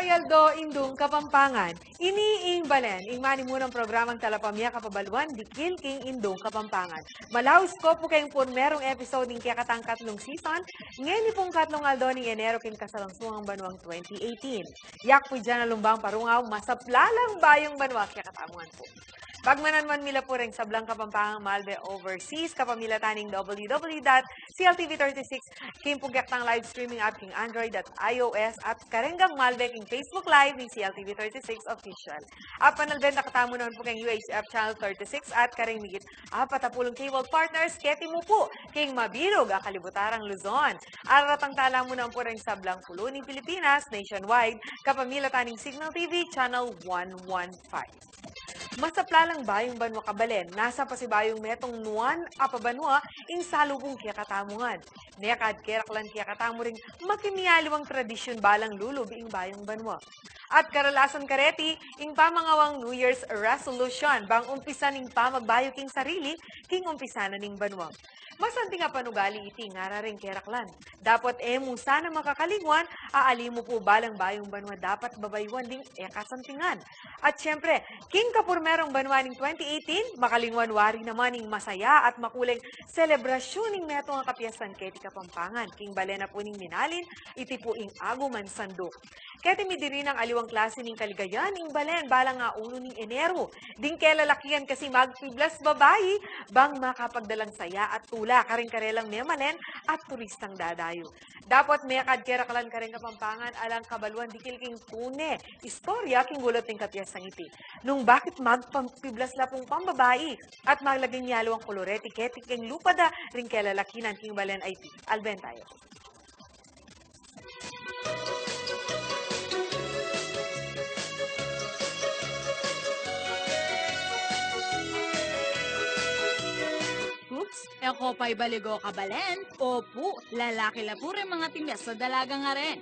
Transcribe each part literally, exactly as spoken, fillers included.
Aldo, Indung Kapampangan. Ini ing balen ing manimunang programang talapamye kapabaluan dikil king Indung Kapampangan. Malaus ko pu keng purmerung episode ning kekatang katlung season, ngeni pung katlung aldo ning Enero king kasalangsungang banuang twenty eighteen. Yak pu dyan alumbang parungaw, masaplalang bayung banua kekatamu ngan pu. Pagmanan man mi la pu reng sablang Kapampangan malbe overseas kapamilatan ning W W W dot C L T V thirty-six, king pung kektang live streaming app king Android at I O S at kareng malbe king Facebook Live ning C L T V thirty-six Official. At panalben da katamu naman pu keng U H F Channel thirty-six at kareng migit apat a pulung cable partners keti mu pu king mabilug a kalibutan rang Luzon. Aratang tala mu naman pu reng sablang pulu ning Pilipinas nationwide kapamilatan ning Cignal T V Channel one one five. Masaplalang bayung banua kabalen, nasa pasibayung metung nuan a pabanua ing salubung kekatamu ngan. Mekad keraklan kekatamu ring makimialiwang tradisyun balang lulub ing bayung banua. At karalasan kareti, ing pamangawang New Year's resolution, bang umpisan ing pamagbayu king sarili, king umpisa na ning banua. Masanting a panugali iti ngara reng keraklan. Dapot e mu sana makakalingwan, a ali mu pu balang bayung banua dapat babayuan ding e kasantingan. At siyempre, king kapurmerung banua ning twenty eighteen, makalingwan wari naman ing masaya at makuleng selebrasyun ning metung a kapiestan keti Kapampangan. King balen na pu ning minalin, iti pu ing Aguman Sanduk. Keti mi diri nang aliwang klase ning kaligayan ing balen balang aunu ning Enero. Ding kelalakian kasi magpiblas babai, bang makapagdalang saya at tula karing karelang memalen at turistang dadayu. Dapot mekad keraklan kareng Kapampangan alang kabaluan dikil king tune istorya king gulut ning kapiestang iti. Nung bakit magpiblas la pung pambabai at maglaging mialiwang koloreti keti king lupa da ring kelalakian king balen a iti. Alben tayu. Oops, e ko pa ibaligo kabalen. Opu, lalaki la pu ring mangatimyas a dalaga ngaren.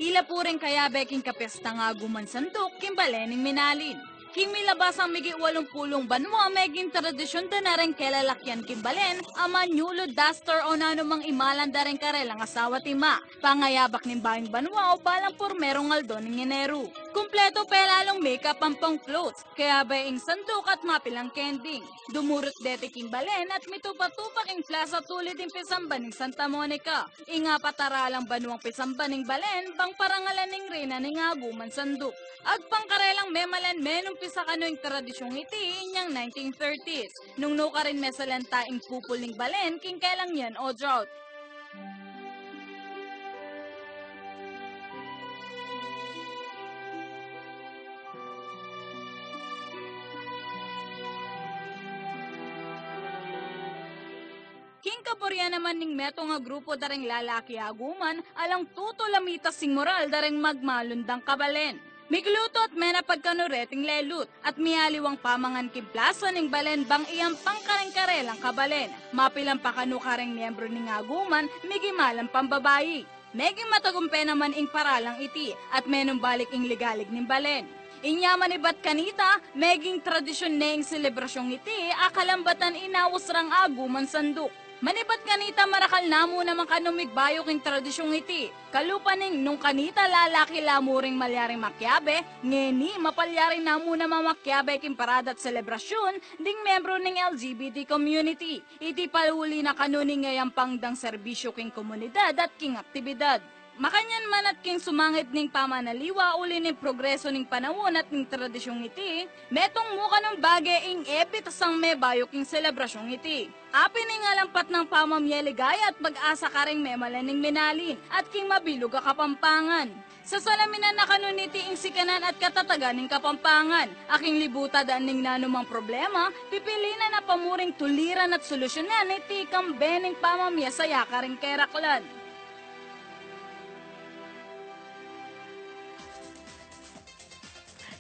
Ila pu ring kayabe king kapiestang Aguman Sanduk king balen ning minalin. King milabasang migit walumpulung banua, meging tradisyun da na reng kelalakian king balen a manyulud, duster o nanumang imalan da reng karelang asawa at ima. Pangayabak ning bayung banua o balang purmerung aldo ning Enero. Kumpletu pe lalung makeup ampong clothes, kayabe ing sanduk at mapilang kending. Dumurut deti king balen at mitupa-tupa king plaza tulid ing pisamban ning Santa Monica. Ing apat a ralang banuang pisamban ning balen bang parangalan ning reyna ning Aguman Sanduk. Agpang karelang memalen menumpisa kanu ing tradisyung iti inyang nineteen thirties, nung nukarin mesalanta ing pupul ning balen king kelang yan o drought. King kapurian naman ning metung a grupu da reng lalaki Aguman, alang tutu la mitas ing moral da reng magmalundang kabalen. Miklutu at menapag kanu reting lelut, at mialiwang pamangan king plaza ning balen bang iyampang kareng karelang kabalen. Mapilan pa kanu kareng miyembru ning Aguman, migimalang pambabai. Meging matagumpe naman ing paralang iti, at menumbalik ing ligalig ning balen. Inya manibat kanita, meging tradisyun ne ing selebrasyung iti, a kalambatan inaus rang Aguman Sanduk. Manibat kanita marakal namu naman kanu migbayu king tradisyung iti. Kalupa ning nung kanita lalaki la mu ring malyaring makiabe, ngeni mapalyari namu naman makiabe king parada at selebrasyun ding miyembru ning L G B T community. Iti pauli na kanu ning iyayampang dang serbisyu king komunidad at king aktibidad. Makanyan man at king sumangid ning pamanaliwa uli ning progresu ning panaun at ning tradisyung iti, metung mu kanung bage ing e bitasang mebayu king selebrasyung iti. Apin ing alang patnang pamamye ligaya at pag-asa kareng memalen ning minalin at king mabilug a Kapampangan. Sasalaminan na kanu niti ing sikanan at katatagan ning Kapampangan. A king libutan da ning nanumang problema, pipilinan na pa mu ring tuliran at solusyunan iti kambe ning pamamye saya kareng keraklan.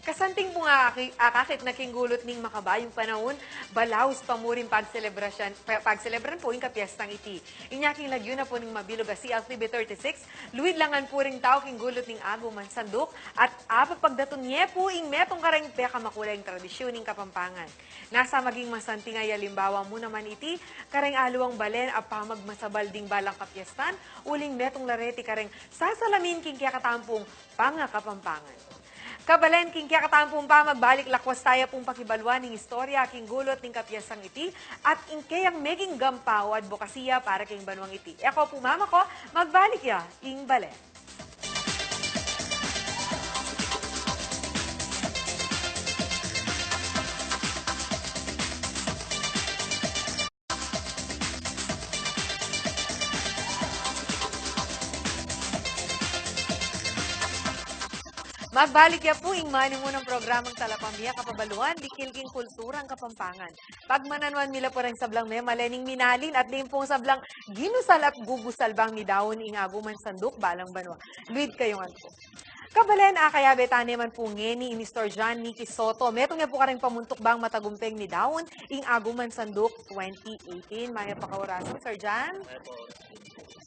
Kasanting pung akakit na king gulut ning makabayung panaun, balaus pa mu ring pagselebrasyan, pa-, pagselebran pu ing kapiestang iti. Inya king lagyu na pu ning mabilug a C L T V thirty-six, luid la ngan pu ring tau king gulut ning aguman sanduk, at apapagdatun ye pu ing metung kareng pekamakulang tradisyun ning Kapampangan. Nasa maging masanting a alimbawa mu naman iti, kareng aliwang balen a pamagmasabal ding balang kapiestan, uling metung la reti kareng sasalamin king kekatampung pangakapampangan. Kabalen, king kekatampung pamagbalik, lakwas taya pung pakibaluan ing istorya king gulut ning kapiestang iti, at ing keyang meging gampaw, adbokasiya para king banuang iti. E ko pu mamako, magbalik ya ing balen. Magbalik ya pu ing manimunang programang Talapamya Kapabaluan, dikil king kulturang Kapampangan. Pagmananuan mi la pu reng sablang memalen ning minalin at deng pung sablang ginusal at gugusal bang midaun ing aguman sanduk balang banua. Luid kayu ngan pu. Kabalen, a, kayabe tane man pu ngeni i Mister John Nicky Soto. Metung ya pu kareng pamuntuk bang matagumpeng midaun ing aguman sanduk twenty eighteen. Mayap a kaurasan, Sir John.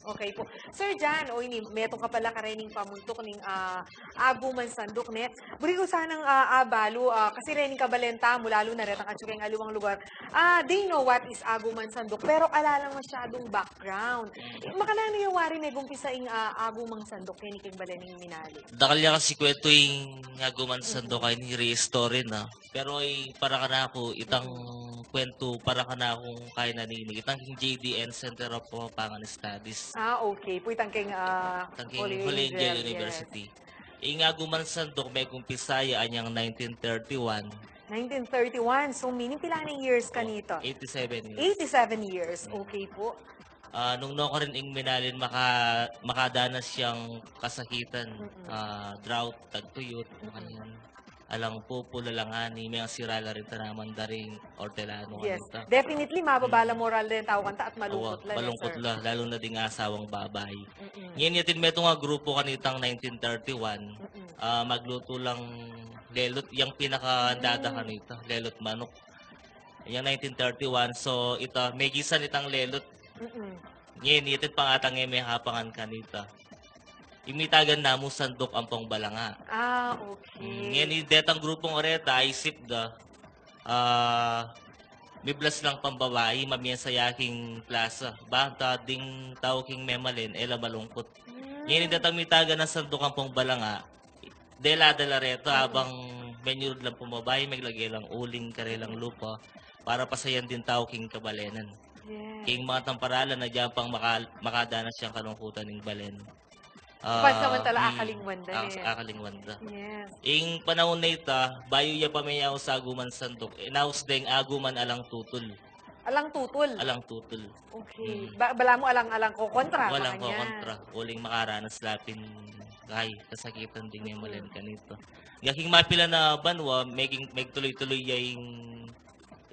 Okay pu. Sir John, o ini, metung ka pala karening pamuntuk ning, ah, aguman sanduk, ne? Buri ku sanang, ah, abalu, ah, kasi rening kabalen tamu, lalu na retang atyu keng aliwang lugar, ah, they know what is aguman sanduk, pero ala lang masyadung background. Mm. Eh, makananu ya wari megumpisa ing, ah, aguman sanduk keni keng balen ning minalin? Dakal ya kasi kwentu ing aguman sanduk, mm, a ini, re-history na. Pero i para kanaku, itang, mm, kwentu para kanakung kainan ini, itang king J D N, Center of Kapampangan Studies. Ah, okay pu. Itang king, ah, itang king Holy Angel, Holy Angel, yes. University. Ing aguman sanduk, megumpisa ya anyang nineteen thirty-one. Nineteen thirty-one. So, meaning, pila na ing years, oh, kanita? Eighty-seven years. Eighty-seven years. Mm. Okay pu. Ah, nung nukarin ing minalin maka-, makadanas yang kasakitan, mm-mm, ah, drought, tagtuyot, mm-mm, makanyan. Alang pupul, alang ani, mengasira la ring tanaman da ring ortelano. Yes. Kanita. Definitely, mababa la, mm, moral deng tau kanita at malungkut la, ne, sir? Awa, malungkut la, lalu na ding asawang babai. Mm-mm. Ngeni atin metung a grupu kanitang nineteen thirty-one, mm-mm, ah, maglutu lang lelut, yang pinakandada, mm, kanita, lelut manuk. Yang nineteen thirty-one, so, ita, megisan itang lelut. Mm-mm. Ngeni, ita pang atang e mekapangan kanita. Imitagan na mu sanduk ampong balanga. Ah, okay. Mm, ngeni, detang grupung reta, aisip da, ah, miblas lang pambabai, mamiensa ya king plasa. Banta ding tau king memalen, e la malungkut. Mm. Ngeni, detang mitagan a sanduk ampong balanga, dela-dela reta, mm-mm, abang menyurud lang pambabai, meglage lang uling karelang, mm-mm, lupa, para pasayan ding tau king kabalenan. Yes. King makanitang paralan, agyang pang maka-, makadanas yang kalungkutan ning balen. Pansamantala, ah, mm, akalingwan da, ak-, ne? Akalingwan da. Yes. Ing panaun a ita, bayu ya pa meyaus aguman sanduk, inaus deng aguman alang tutul. Alang tutul? Alang tutul. Okay. Mm. Ba-, balamu alang, alang kokontra, alang makanyan. Kokontra. Uling makaranas la pin kay kasakitan ding, mm-mm, memalen kanita. King mapilan a banua, meging, megtuloy-tuloy ya ing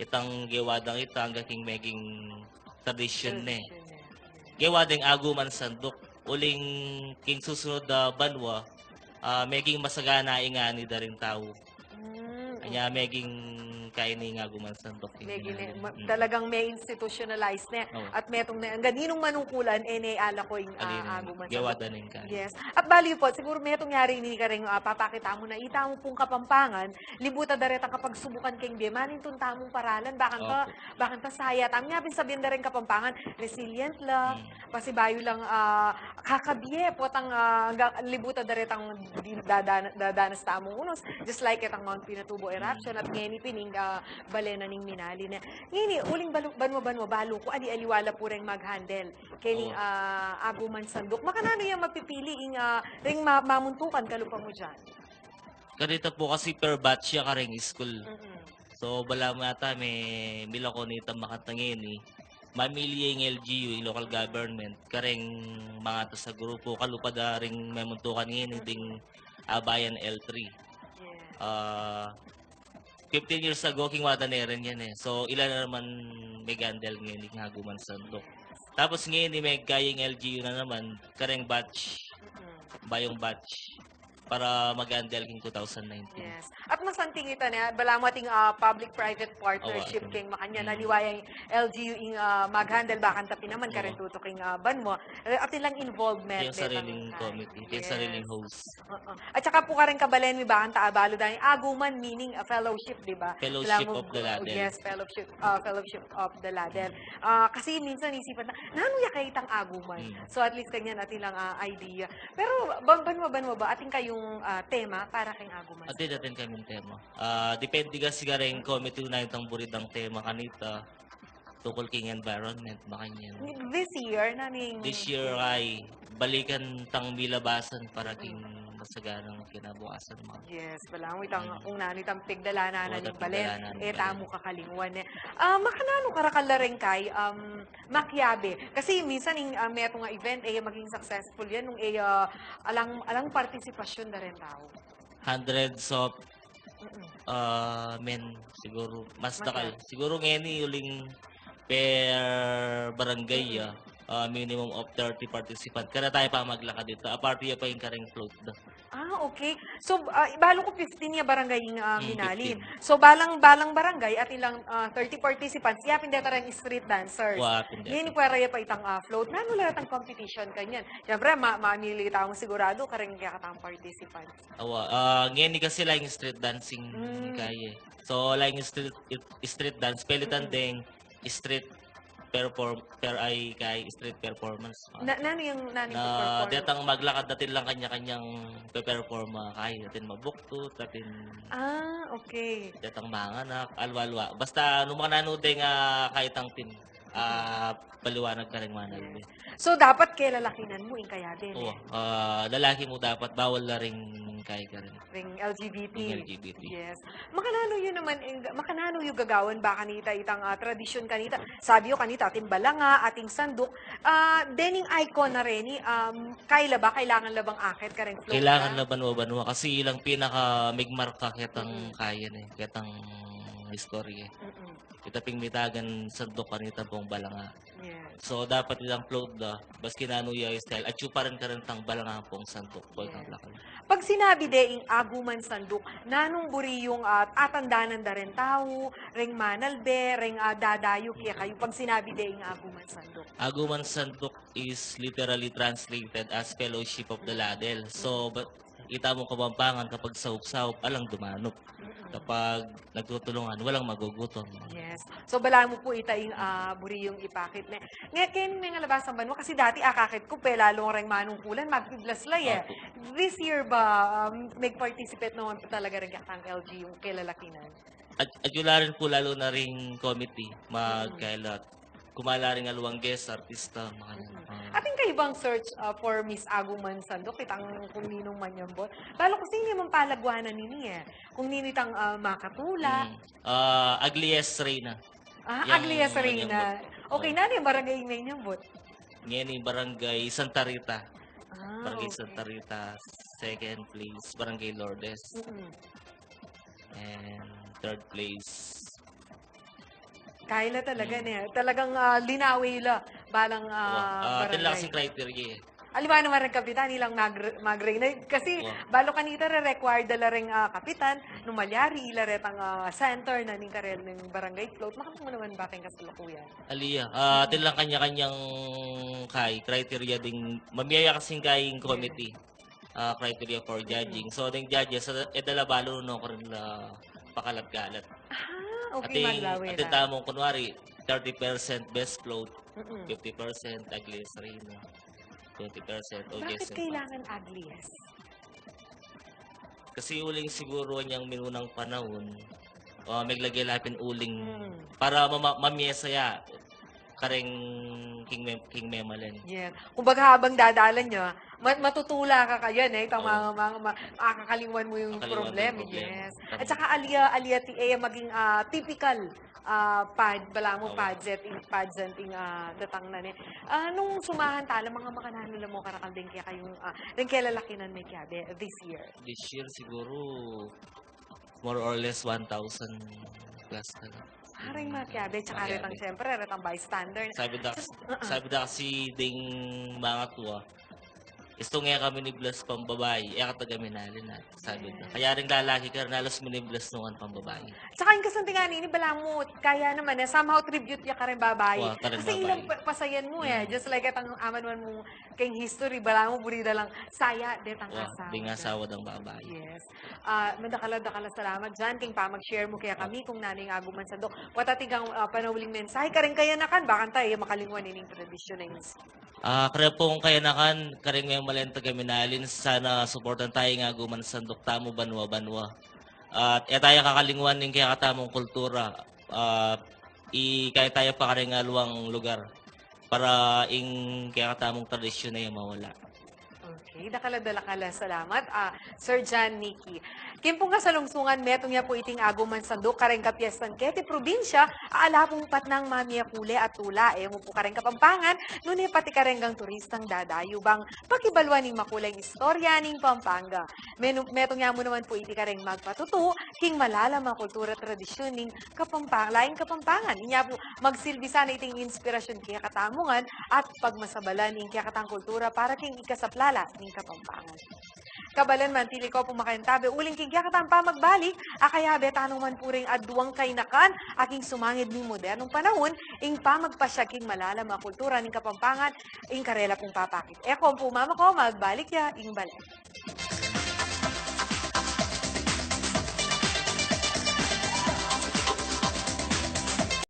itang gewa dang ita angga king meging tradisyun ne. Tradisyun ne. Gewa deng aguman sanduk. Uling king susunod a banua, ah, meging masagana ing ani da ring tau. Mm, anya, okay. Meging kaini ing aguman sanduk. Meging, mm, talagang me-institutionalize ne. Oo. At metung ne, angga ninung manukulan, e ne alako ing, ah, aguman sanduk. Gewa da ne ing kaini. Yes. At bali pu, siguru metung yari ini kareng, ah, papakita mu na ita mu pung Kapampangan, libutan da retang kapagsubukan keng bie, manintun tamung paralan, bakanta, opo, bakanta saya tamu. Nya pin sabian da reng Kapampangan, resilient la, mm, pasibayu lang, ah, kakabie, potang, ah, ga-, libutan da retang di-, dadana-, dadanas tamung unus, just like itang Mount Pinatubo eruption, mm, at ngeni pin ing, ah, balen na ning minalin. Ngeni, uling balu-, banua-banua, balu ku, ali-aliwa la pu reng mag-handle keni, oo, ah, aguman sanduk. Makananu yang mapipili ing, ah, reng ma-, mamuntukan kalupa mu dian? Kanita pu kasi per batch ya kareng school. Mm-mm. So, balamu yata me-, milako nita makanta ngeni. Mamili ya ing L G U, ing local government, kareng mangatas a grupu, kalupa da ring memuntukan ngeni, mm-mm, ding Abayan L three. Yes. Ah, fifteen years ago, king wada ne rin yan e. So, ila na naman megandel ngeni king aguman sanduk. Tapos ngeni, megkayang L G U na naman, kareng batch, mm-mm, bayung batch. para mag-handle king two thousand nineteen. Yes. At masanting ita ne, balamu ating, ah, public-private partnership king makanyan. Aliwa yang L G U ing, ah, mag-handle, bakanta pin naman karin tutuking, ah, banua. Eh, atin lang involvement. Kaya sariling committee, kaya sariling host. Oo. At saka pu karin kabalen mi, bakanta abalu da ing aguman, meaning, ah, fellowship, di ba? Fellowship of the Laudel. Yes, fellowship, ah, fellowship of the Laudel. Ah, kasi minsan isipan na, nanu ya kaya itang aguman? So at least kanyan atin lang, ah, idea. Pero ban-, banua-banua ba atin kayung, ah, tema para keng aguman? Atin, atin kaming tema. Ah, depende kasi kareng committee na itang buri dang tema kanita. Tungkol king environment, makanyan. This year, nanu ing... This year ay balikan tang milabasan para king masaganang kinabukasan, mga... Yes, balamu itang, kung nanu itang pigdalanan na ning balen, e tamu kakalingwan, e. Ah, makananu karakal la reng kai, um, makiabe? Kasi minsan ing, ah, metung a event, e maging successful yan nung e, ah, alang, alang partisipasyon da reng tau. Hundreds of, ah, men, siguru, mas dakal. Siguru ngeni uling per barangay, ah, ah, minimum of thirty participant. Kada tayu pa maglakad ita. Aparte ya pa ing kareng float da. Ah, okay. So, ah, balu ku fifteen ya barangay ing, ah, minalin. So, balang, balang barangay atin lang, ah, thirty participants. Ya pin deta reng street dancers. Wa, pin deta. Ngeni pwera ya pa itang, ah, float. Nanu la itang competition kanyan? Siyempre, ma-, mamili tang sigurado kareng kekatang participants. Awa, ah, ngeni kasi la ing street dancing kaya e. So, la ing street, street dance, pelitan deng street perform, per ay kay street performance. Na, nanu yang, nanu yang performance? Detang maglakad, atin lang kanya-kanyang pe-perform, ah, kay atin mabuktut, atin... Ah, okay. Detang manganak, alwa-alwa. Basta, nung makananu deng, ah, kay itang team, ah, paliwanag kareng manalbe. Yes. So, dapat kelalakinan mu ing kayabe, ne? Oo. Ah, lalaki mu dapat, bawal la ring kay karin. Ring L G B T. Ring L G B T. Yes. Makananu yu naman, ing, makananu yu gagawan ba kanita itang, ah, tradisyun kanita? Sabi yu kanita, ating balanga, ating sanduk. Ah, dening icon na reni, um, kay la ba, kailangan la bang akit kareng float? Kailangan la banua-banua kasi ilang pinaka migmarka ketang kayan e, ketang istorya e. Mm-mm. Ita ping mitagan sanduk kanita pung balanga. Yes. So, dapat ilang float da, maski nanu ya style, atyu pa rin karin tang balanga pung sanduk, pung balanga. Pag sinabi de ing aguman sanduk, nanung buri yung, ah, atandanan da ring tau, ring manalbe, ring, ah, dadayu kekayu, pag sinabi de ing aguman sanduk? Aguman sanduk is literally translated as Fellowship of the Laudel. So, ba-, ita mung Kapampangan kapag saup-saup, alang dumanup. Kapag nagtutulungan, walang magugutom. Yes. So, balamu pu ita ing, ah, buri yung ipakit ne. Nge-, keni mengalabasan banua, kasi dati akakit ku pe, lalu reng manungkulan, magpiblas la e. Opo. This year ba, um, meg-participate naman pu talaga reng kekatang L G U ing kelalakinan? At, at yu la rin pu lalu na ring committee, magkailat. Kumala ring aliwang guest, artista, makanyan. Atin kayu bang search, ah, for Miss Aguman Sanduk, itang kung ninung manyambut? Balu ku sine mang palagwanan nini e. Kung ninu itang, ah, makatula. Mm. Ah, Aglias Reyna. Ah, Aglias Reyna. Okay, nanu yang barangay manyambut? Ngeni barangay Santa Rita. Ah, barangay Santa Rita, second place, Barangay Lourdes. Mm-mm. And third place, Kaya la talaga, ne? Talagang, ah, linawe la balang, ah, barangay. Atin la kasi criteria e. Aliwa naman reng kapitan, ilang mag-, mag-reng na. Kasi, balu kanita re-required da la reng, ah, kapitan, nung malyari, ila retang, ah, center na ning karel ning barangay float. Makananu naman ba keng kasalukuyan? Ali ya, ah, atin lang kanya-kanyang kay, criteria ding, mamie ya kasing kay ing committee. Ah, criteria for judging. So, ding judges, e da la balu no karin la pakalat-kalat. Ah, okay, malawe la. Atin tamung, kunwari, thirty percent best float, fifty percent ugliest reyna, twenty percent ugliest. Bakit kailangan ugliest? Kasi uling siguru anyang minunang panaun, ah, meglage la pin uling para mama-, mamie sa ya kareng king me-, king memalen. Yes. Kumbaga, habang dadalan nyo, ma-, matutula ka kayan e, itang mga, mga, ma-, makakakalingwan mu yung problema. Yes. At saka ali ya, ali ya ti-, e maging, ah, typical, ah, pad-, balamu pageant, ing pageant ing, ah, datang na ne. Ah, nung sumahan tala, mga makananu la mu karakal deng kekayung, ah, deng kelalakinan me kiabe this year? This year siguru more or less one thousand plus na la. Ah, reng makiabe, tsaka retang, siyempre, retang bystander. Sabi da, sabi da kasi ding mga tua, Gustu nung e ka miniblas pang babai, e ka taga Minalin, sabi da. Yes. Kaya ring lalaki ka rin, alas miniblas nung pang babai. Tsaka ing kasanting ngana ini, balamu, kaya naman, e, somehow tribute ya karing babai. Wa, karing Kasi ilang babai. pa- pasayan mu, e. Mm. Just like itang aman man mu, keng history, balamu, buri da lang, saya, detang Wa, asawa. ding asawa dang babai. Yes. Ah, madakal a dakal a salamat, John, keng pamag-share mu kekami kung nanu ing aguman sanduk. Wata tika, ah, panauling mensahe kareng kayanakan, bakanta e makalingwan ining tradisyun a ini. Ah, kareng pung kayanakan, kareng memaleng taga Minalin, sana suportan taya ing aguman sanduk tamu banwa-banwa. At e taya kakalingwan ing kekatamung kultura. Ah, ikaya taya pa kareng aliwang lugar para ing kekatamung tradisyun e mawala. Okay, dakal a dakal a salamat, ah, Sir John, Nikki. King pung kasalungsungan, metung ya pu iting aguman sanduk kareng kapiestan keti probinsya, a ala pung patnang mamie kule at tula, e mu pu kareng Kapampangan, nune pati kareng turistang dadayu bang pakibaluan ing makulang istorya ning Pampanga. Menu- metung ya mu naman pu iti kareng magpatutu king malalam a kultura, tradisyun ning Kapampangan, laing Kapampangan. Inya pu, magsilbi sana iting inspirasyun kekatamu ngan at pagmasabalan ing kekatang kultura para king ikasaplala ning Kapampangan. Kabalan, manatili ko pung makaintabe uling king kekatang pamagbalik, a kayabe tanu man pu ring aduang kayanakan a king sumangid ning modernong panaun, ing pamagpasiag king malalam a kultura ning Kapampangan, ing karela pung papakit. E ko pu mamako, magbalik ya ing bale.